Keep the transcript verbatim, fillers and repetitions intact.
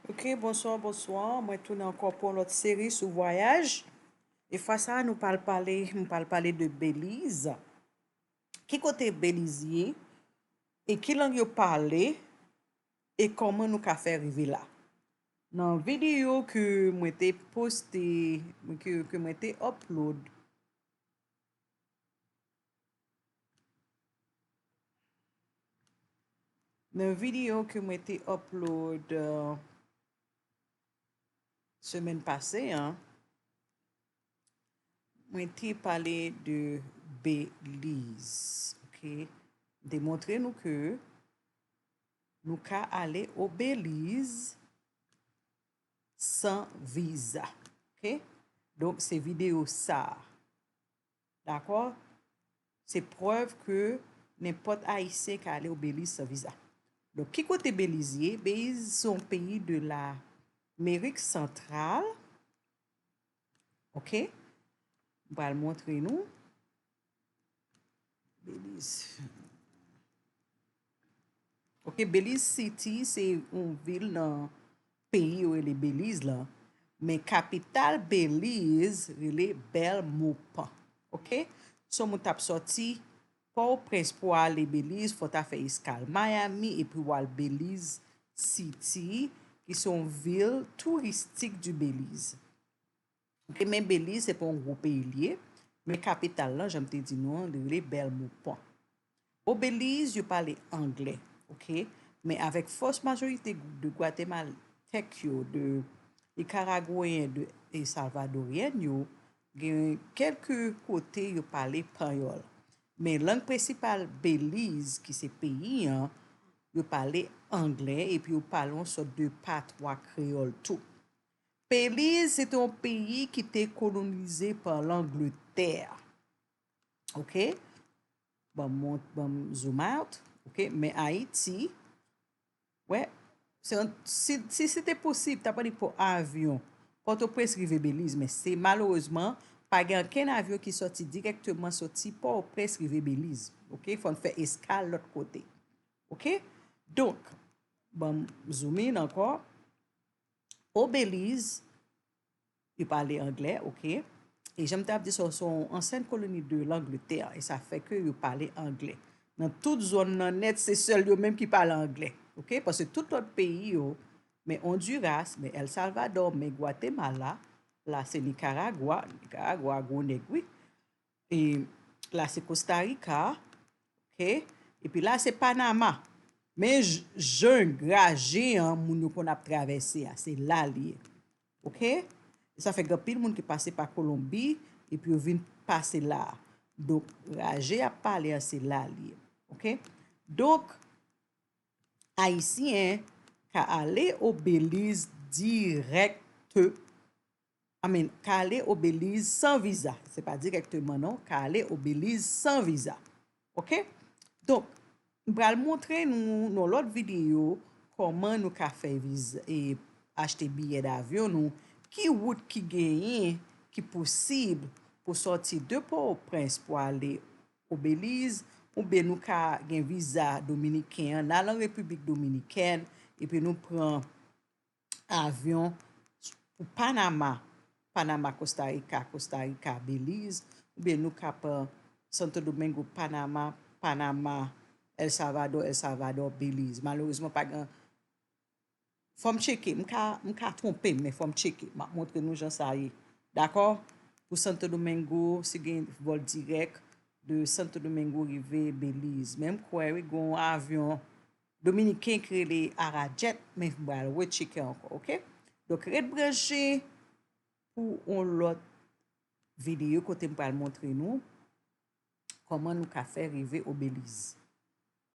Ok, bonswa, bonswa. Mwen tounen ankò pou yon lòt seri sou vwayaj. E fwa sa a, nou pral pale, m pral pale de Beliz. Ki kote Beliz ye? E ki lang yo pale? E kòman nou ka fè rive la? Nan videyo ke mwen te poste, ke, ke mwen te upload, nan videyo ke mwen te upload, euh, semèn pase an, mwen te pale de Beliz, ok? M te montre nou ke nou ka ale o Beliz san viza, ok? Donk, se videyo sa a. Dakò? Se prèv ke nenpòt Ayisyen ka ale o Beliz san viza. Donk, ki kote Beliz ye? Beliz se yon peyi de Lamerik Santral. Ok? M pral montre nou. Beliz. Ok, Belize City se yon vil nan peyi yo rele Beliz lan, men kapital Beliz rele Belmopan. Ok? Si yon moun t ap sòti Pòtoprens pou ale Beliz, fò w ta fè eskal Miami epi w al Belize City, ki se yon vil touristik di Beliz. Ok, men Beliz se pa yon gwo peyi li ye, men kapital lan, jan m te di nou an, li rele Belmopan. O Beliz, yo pale anglè, ok, men avèk fòs majorite de Gwatemaltèk yo, de Nikaragweyen, de e Salvadoryen yo, gen kèlke kote yo pale panyòl. Men lang prensipal Beliz, ki se peyi an, yo pale anglè, epi yo pale yon sòt de patwa kreyòl tou. Beliz se te yon peyi ki te kolonize pa Langletè. Ok? Ban m mont, ban m zoom out. Ok? Men Ayiti, wè, se yon, si, si se te posib, ta pral pran avyon Pòtoprens rive Beliz, men se malerezman, pa gen ankenn avyon ki sòti dirèkteman sòti Pòtoprens rive Beliz. Ok? Fò n fè eskal lòt kote. Ok? Donk, ban m zoom in ankò. O Beliz, yo pale anglè, ok. E jan m t ap di sa, se yon ansyen koloni de Langletè, e sa fè ke yo pale anglè. Nan tout zòn nan nèt, se sèl yo menm ki pale anglè, ok. Paske tout lòt peyi yo, men Ondiras, men El Salvador, men Gwatemala, la se Nikaragwa, Nikaragwa, gwo nèg, wi. E la se Kosta Rika, ok. Epi la se Panama. Men j-, jan graje an, moun yo konn ap travèse a, se la li ye. Ok? Sa fè gen anpil moun ki pase pa Kolonbi, epi yo vin pase la. Donk, graje ap pale a, se la li ye. Ok? Donk, Ayisyen ka ale o Beliz dirèkte, I mean, ka ale o Beliz san viza. Se pa dirèkteman, non. Ka ale o Beliz san viza. Ok? Donk, m pral montre nou nan lòt videyo kòman nou ka fè viza, e achte biyè davyon nou, ki wout ki genyen, ki posib pou sòti de Pòtoprens pou ale o Beliz, oubyen nou ka gen viza dominiken an, n al an Repiblik Dominikèn, epi nou pran avyon pou Panama, Panama, Kosta Rika, Kosta Rika, Beliz, oubyen nou ka pran Santo Domingo, Panama, Panama, El Salvador, El Salvador, Beliz. Malerezman, pa gen, fò m tcheke, m ka, m ka twonpe m, men fò m tcheke. M ap montre nou jan sa ye. Dakò? Pou Santo Domingo, si gen vòl dirèk de Santo Domingo rive Beliz. Men m kwè, wi, gen yon avyon dominiken ki rele Arajet, men m pral retcheke ankò, ok? Donk, ret branche pou yon lòt videyo kote m pral montre nou kòman nou ka fè rive o Beliz.